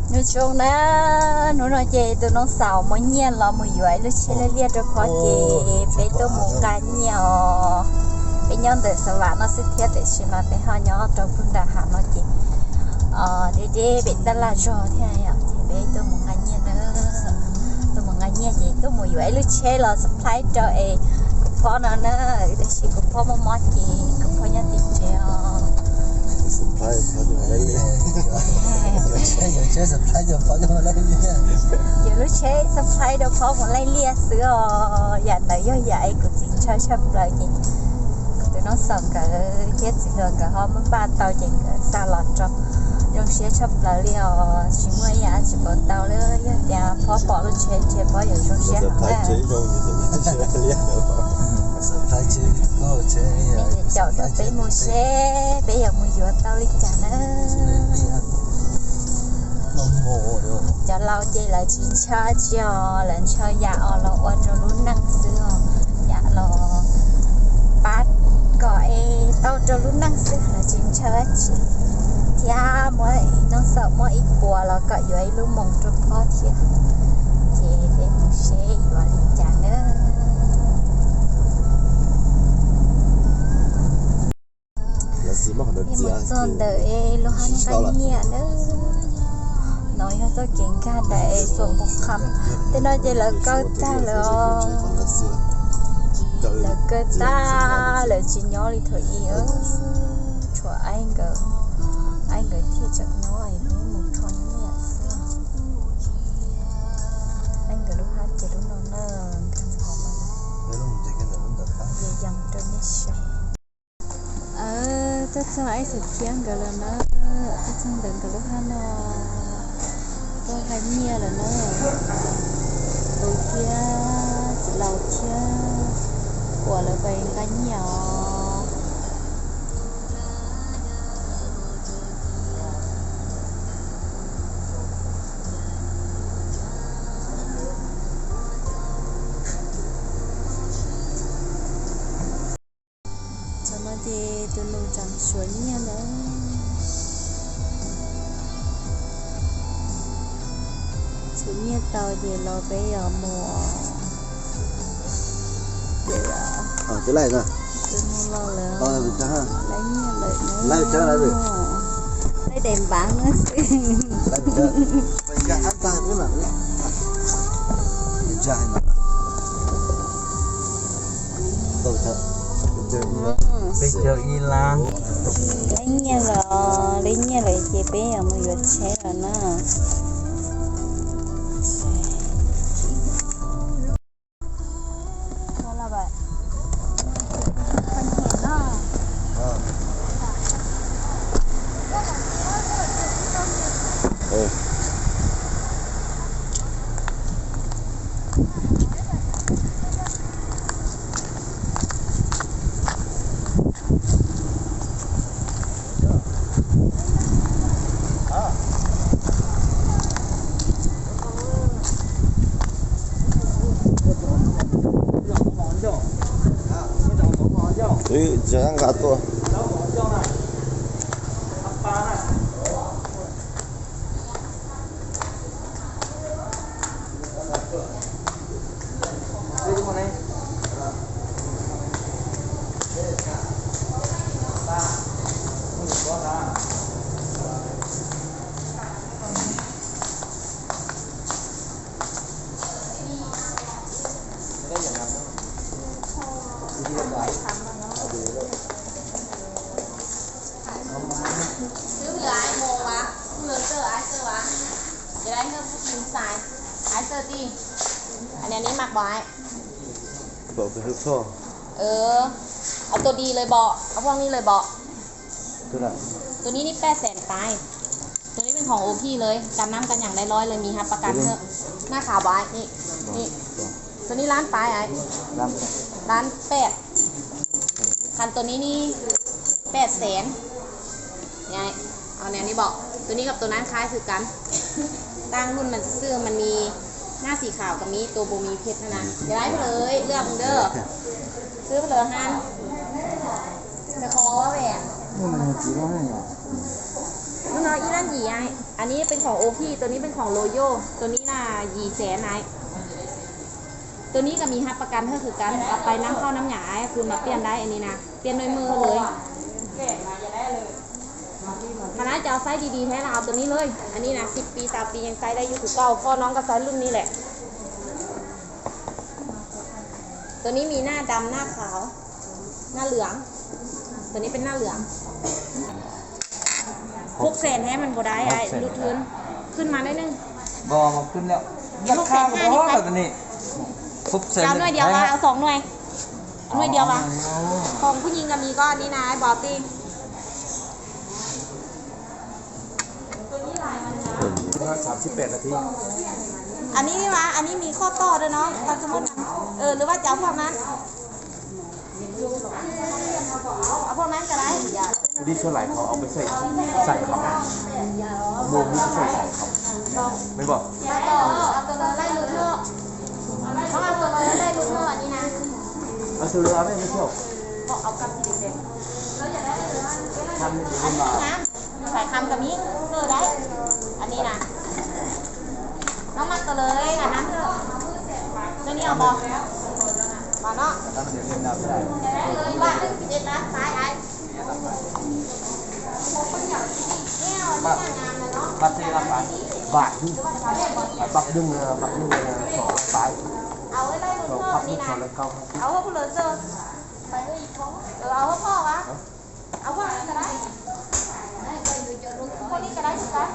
Nyob zoo na, hnub no ces tus noog xaum muab nyiaj los mus yuav ib lub tsheb liaj liaj rau Phob ces peb tuaj mus nqa nyiaj os. Peb nyob ntawm Xav Vam no xwb thiab tiam sis mas peb ho nyob rau pug nram hav no ces deb deb pem tab laj zog thiab yom, ces peb tuaj mus nqa nyiaj na. Tuaj mus nqa nyiaj ces tuaj mus yuav ib lub tsheb los supply rau es kuv phob no na, tab sis kuv phob mob mob ces kuv phob nyob tim tsev os. Yuav lub tsheb supply rau phob mus laij liaj xwb os. Yam ntawd yog yam es kuv txiv ntshaw tshaj plaws ces kuv tus noog xaum nkawd thiab txiv hluas nkawd ho muab npaj tau ces nkawd xa los rau zoo siab tshaj plaws li os. Tsis muaj ib yam tsis pom tau li, yog tias phob pom lub tsheb ces phob yuav zoo siab heev na. Caum rau peb mus seb peb yuav mus yuav tau li cas na. Cov laus ces lawv tsis ntshaw tsi os, lawv ntshaw yam os los ua rau lub neej xwb os, yam los pab kom es tau rau lub neej xwb, lawv tsis ntshaw tsi. Thiab muab noog xaum muab ib puas los kom yuav ib lub moos rau phob thiab. Ces peb mus seb yuav li cas na. Peb mus txog ntawm es lub hab nqa nyiaj na. No yog txoj kev nkag ntawm es xuas npoo qham. Tej no ces lawv kaw tag lawm os. Lawv kaw tag lawm tsis nyob li thaum ub. Tshuav aib nkawd, aib nkawd thiaj tseem nyob es peb mus rho nyiaj xwb. Aib nkawd lub hab ces lub no na, nkag ntawm no, yees rau nej saib. Tuaj txog aib Xav Thiab nkawd lawm na, tuaj txog ntawm nkawd lub hab no, tuaj nqa nyiaj lawm na. Tus thiab txiv laus thiab uas lawv pais nqa nyiaj os. Thaum no ces tus nus tseem suav nyiaj ntawd. Suav nyiaj tau ces los peb yuav mus. Tus nus los lawm, laij nyiaj lawm na. Laij tes npav no xwb. Laij nyiaj lawm, laij nyiaj lawm ces peb yuav mus yuav tsheb lawm na. Nqa tuaj. Xwb lwm ai mus as, xwb lwm xwb ai xwb as. Ces ai xwb tij, ai xwb tij. Anws ni mas bom ai. Tus di lawm bom, au phooj ni lawm bom. Tus ni ni paj xees tais. Tus ni peb khoom ua phij lawm, kas nab kas nyaam dai loj lawm, mis hab pas kas hawm. Naj khav bom ai. Tus ni lab tais ai. Lab paj. Khan tus ni ni paj xees. Tus ni kom tus nab khaib xwb kas. Taaj luj mas xwb mas mis naj xim khav kom mis tus pus mis phej na. Ces lab lawm lwm dawm. Xwb lawm han. Lawm qhov ve. No ib lab yim,อันนี้เป็นของโอพี่ ตัวนี้เป็นของโรยัล ตัวนี้นะ หยี่แสน นะ ตัวนี้ก็มีรับประกันก็คือกัน เอาไปน้ำเข้าน้ำหยา คืนมาเปลี่ยนได้ อันนี้นะ เปลี่ยนด้วยมือเลย ถ้าน้าจะเอาไซส์ดีๆแท้นะ เอาตัวนี้เลย อันนี้นะ สิบปี ซาวปี ยังใช้ได้อยู่คือเก่า พ่อน้องก็ใช้รุ่นนี้แหละ ตัวนี้มีหน้าดำหน้าขาว หน้าเหลือง ตัวนี้เป็นหน้าเหลือง หกแสน แท้มันบ่ได้ ไอ้ หกแสน หลุดเงิน ขึ้นมาหน่อยนึง บ่ มันขึ้นแล้ว ราคาก็บ่ฮอดแล้วตอนนี้ หกแสน จะเอาหน่วยเดียววะ เอาสองหน่วย หน่วยเดียววะ ของผู้หญิงก็มีก้อนนี้นะ ไอ้บอสตี้ สามสิบแปดนาที อันนี้นี่วะ อันนี้มีข้อต่อด้วยเนาะ ถ้าสมมติ เออ หรือว่าจะเอาพวกนั้น เอาพวกนั้นก็ได้ พอดีเท่าไหร่เขาเอาไปใส่ ใส่เขา โมงนี้ไปใส่ใส่เขา ไม่บอก เอาตัวเลยไล่ลุกเถอะ เขาเอาตัวเลยไล่ลุกเถอะ อันนี้นะ เอาตัวเลยเอาไม่ไม่เที่ยว บอกเอากำที่เด็ดๆ ทำไม่ดีมา สายคำกับนี้เออได้ อันนี้นะ น้องมักตัวเลยอันนั้นเถอะ ตัวนี้เอาบอลบอลเนาะ ตั้งเดี๋ยวเล่นดาวไม่ได้ บาทหนึ่งสิบเอ็ดนะ ซ้ายไอ้ บาท บาทสี่ร้อยปลาย บาทหนึ่ง บาทหนึ่ง เออบาทหนึ่ง เออ สองร้อยปลาย เอาไว้ไล่ลุงเถอะนี่นะ สองพันหนึ่ง สองร้อยเก้า เอาพวกคุณเลยเจอ เออ เอาพวกพ่อวะ เอาพวกนี้ก็ได้ พวกนี้ก็ได้เหมือนกัน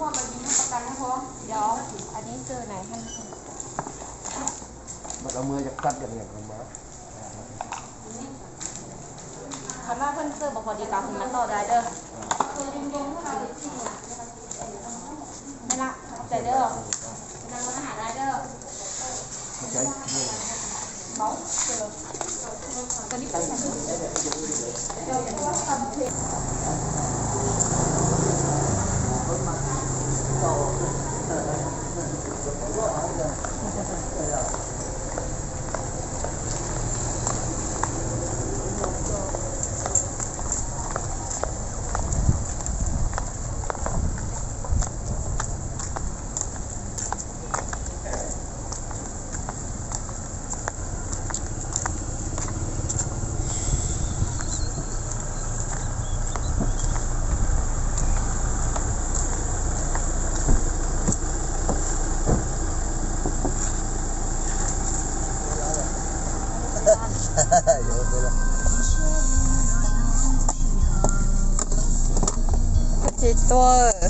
พวกเรายิงประกันนะพวกเดี๋ยวอันนี้เจอไหนท่าน มันเอามือจะกัดกันอย่างนั้นมา คำว่าเพิ่นเจอบอกพอดีกับคุณมาต่อได้เด้อ ไม่ละ ใจเด้อ นางมาหาได้เด้อ Tsis tuaj.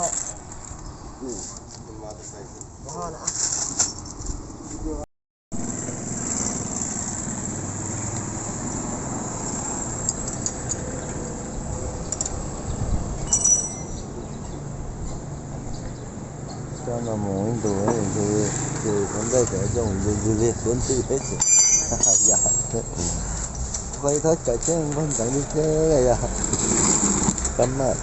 Coj no mus ib ntus, nws ces tus ntawd cov coj mus yug yug li tub ntwg thiab ces, yog, ua ib thab cawv thiab npog ntxeev li thiab yog, kab maj.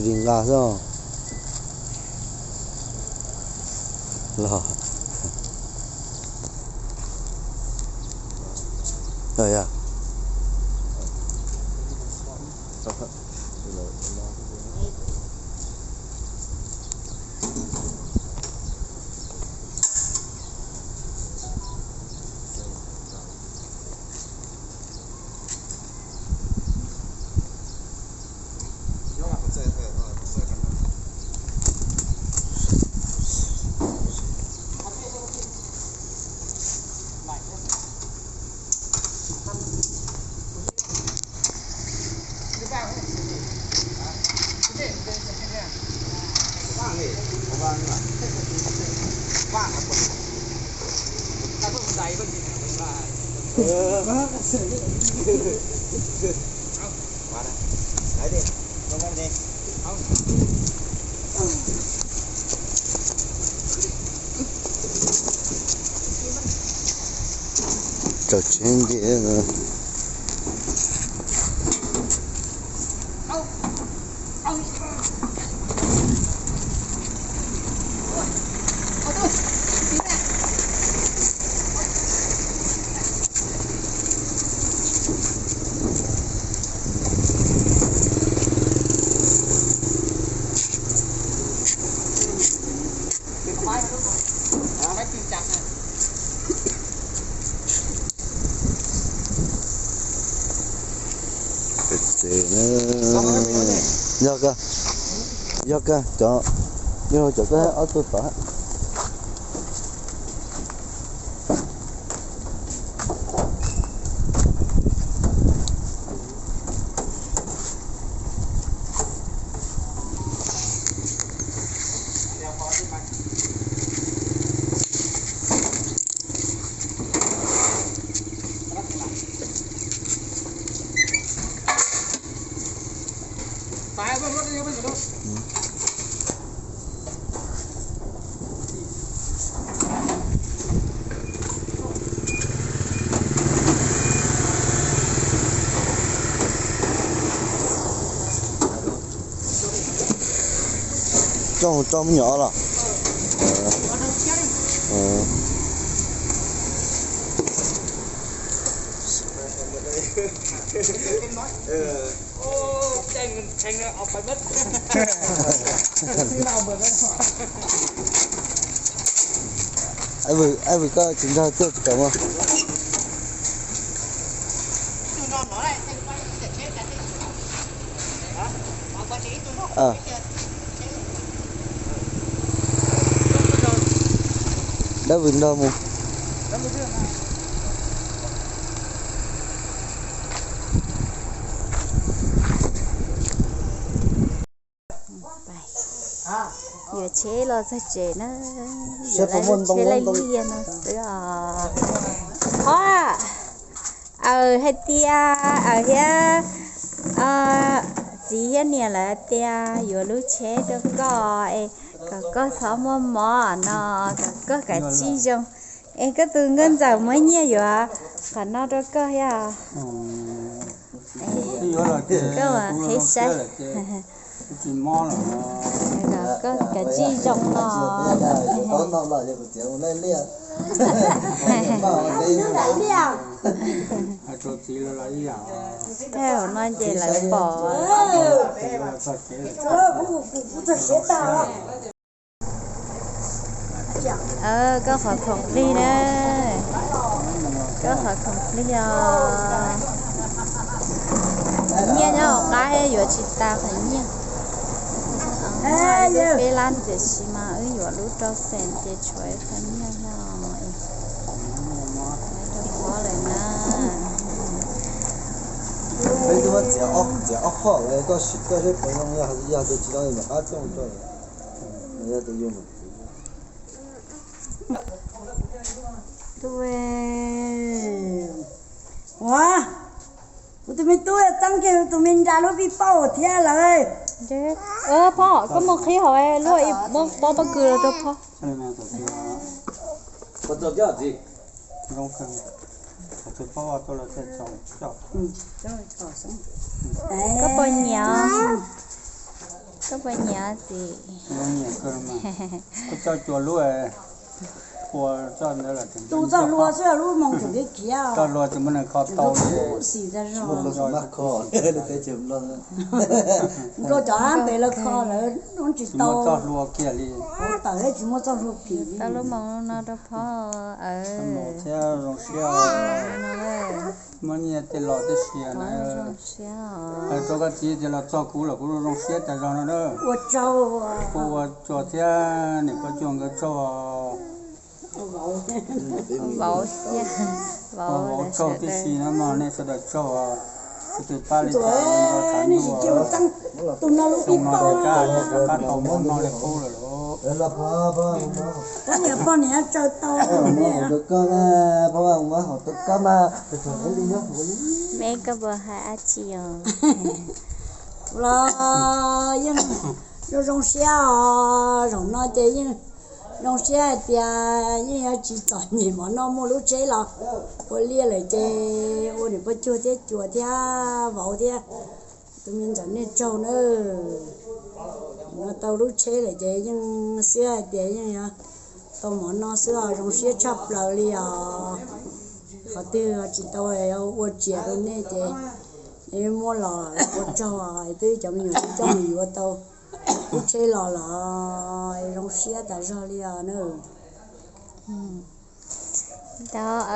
Li nqa xwb los. Tsaus tsheb nti. Yog kawg, yog kawg, cov, yog cov koj ob tug tod. Coj mus rau me nyuam los? Ai vwm, ai vwm, koj tsis nrog tuaj tsis kam mog. Dab vwm nrog mus. Yuav tsheb los txog tsev na, yuav lawv lub tsheb laij liaj no xwb os. Ho, aws hais tias, aws thiab txiv thiab niam lawv hais tias yuav lub tsheb rau koj es kom koj txhob muaj mob no, kom koj kav tsij zoo. Es koj tus nkauj ntxawm muab nyiaj yuav qhov no rau koj thiab. Koj qhib saib. Koj kav tsij zoo no. Hauv no ces lawv pom. Koj qhov khoom plig na, koj qhov khoom plig os. Nyiaj nyob hauv qab yuav tsis tas qhov nyiaj. Lub peb lab tiam sis mas wb yuav lub rau xees ces tshuav ib qho nyiaj no. Rau pob lawm na. Peb twb muab txiav ob qhov lawm, koj sim koj saib puas zoo, yog yog tias tsis zoo mam qab coj rau. Yog tias zoo mam txiav. Ua, kuv tus me tub txeeb kiag tus me nra lub pij pauj thiab lawm. Phauj, koj mus qhib hauv luaj ib pob pob kws los rau phauj. Koj puas nyiam? Lub puas nyiam txiv? Nyiam kawg mas. Kuv coj cua lub, ua txoj ntawd los tu txoj hlua xwb, lub moos tseem khiav khiav, txoj hlua tsis muaj neeg kho tau li. Nplua cov hab pem lawv kho lawv tsis tau, txoj hlua kiag li. Tawm tsis muaj txoj hlua phim. Tau lub moos no rau phov. Thiab zoo siab. Muaj nyiaj tej los tib si na. Hais rau koj txiv tias los txog kuv los kuv zoo siab tas zog no na. Ua tsaug, kuv ua tsaug thiab niam Paj Cuag nkawd tsaug. Vauv, vauv tsaug tib si no mas nej sawv daws tsaug. Tus twg pab li cas los nco qab ntuj. Tus no lub ib pab, rov qab tau mov noj li qub lawm lauj. Poj niam tsaug tau. Phob Vaj Hmoov, koj mas, me koj puas hais dab tsi os? Los yeej zoo zoo siab os, zaum no ces yeej zoo siab hais tias yeej yuav tsis txom nyem mov noj, muaj lub tsheb los ua liaj lawm ces ua niam Paj Cuag thiab Cuas thiab vauv thiab tus me ntxawm nej tsaug na. No tau lub tsheb lawm ces yeej xwb hais tias yeej yuav tau mov noj xwb os, zoo siab tshaj plaws li os. Qhov twg tsis tau ua tsiam rau nej ces muab los ua tsaug, twb cov me nyuam twb coj mus yuav tau lub tsheb los los zoo siab tas zog li os na. Ntawd,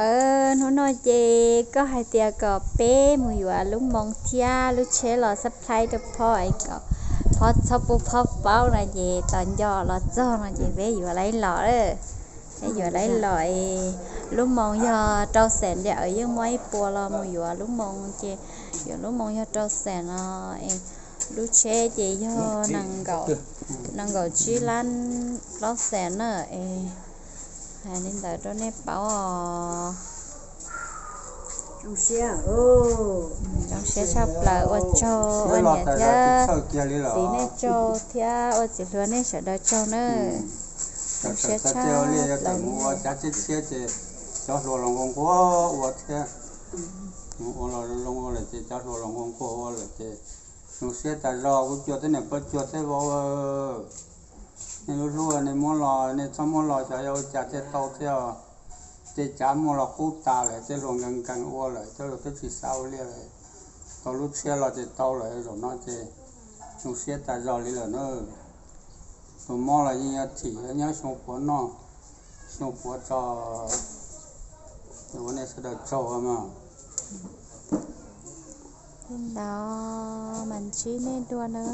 hnub no ces koj hais tias kom peb mus yuav lub moos thiab lub tsheb los supply rau phob, phob txhob pub phob paub no ces tos nco los txog no ces peb yuav lawv los lawm. Peb yuav lawv los es lub moos yog rau xees, ces yeej muaj ib puas los mus yuav lub moos ces yuav lub moos yog rau xees no es lub tsheb ces yog nees nkaum tsib lab plaub xees na es hais li ntawd rau nej paub os. Zoo siab tshaj plaws, ua tsaug, ua niam thiab txiv nej tsaug thiab ua txiv hluas nej sawv daws tsaug na. Zoo siab tshaj plaws. Mus ua cav tshiab tshiab ces cov hluas los nquag nquag ua thiab. Mus ua los zoo ua lawm ces cov hluas los nquag nquag ua lawm ces zoo siab tas zog. Kuv Cuag thiab niam Paj Cuag thiab vauv, nej lub hlub nej muab los nej txhob muab los xyov yog ua cas thiaj tau thiab. Tej cav muaj los qub tas lawm, tej hluas nkees nkees ua lawm, tej hluas twb tsis xav ua liaj lawm. Tau lub tshiab los ces tau lawm, zaum no ces zoo siab tas zog li lawm na. Tus mob los yeej yuav thim nyob xyoo puav noj xyoo puav tso. Ua nej sawv daws tsaug mas. Li ntawd mas ntsib nej dua na.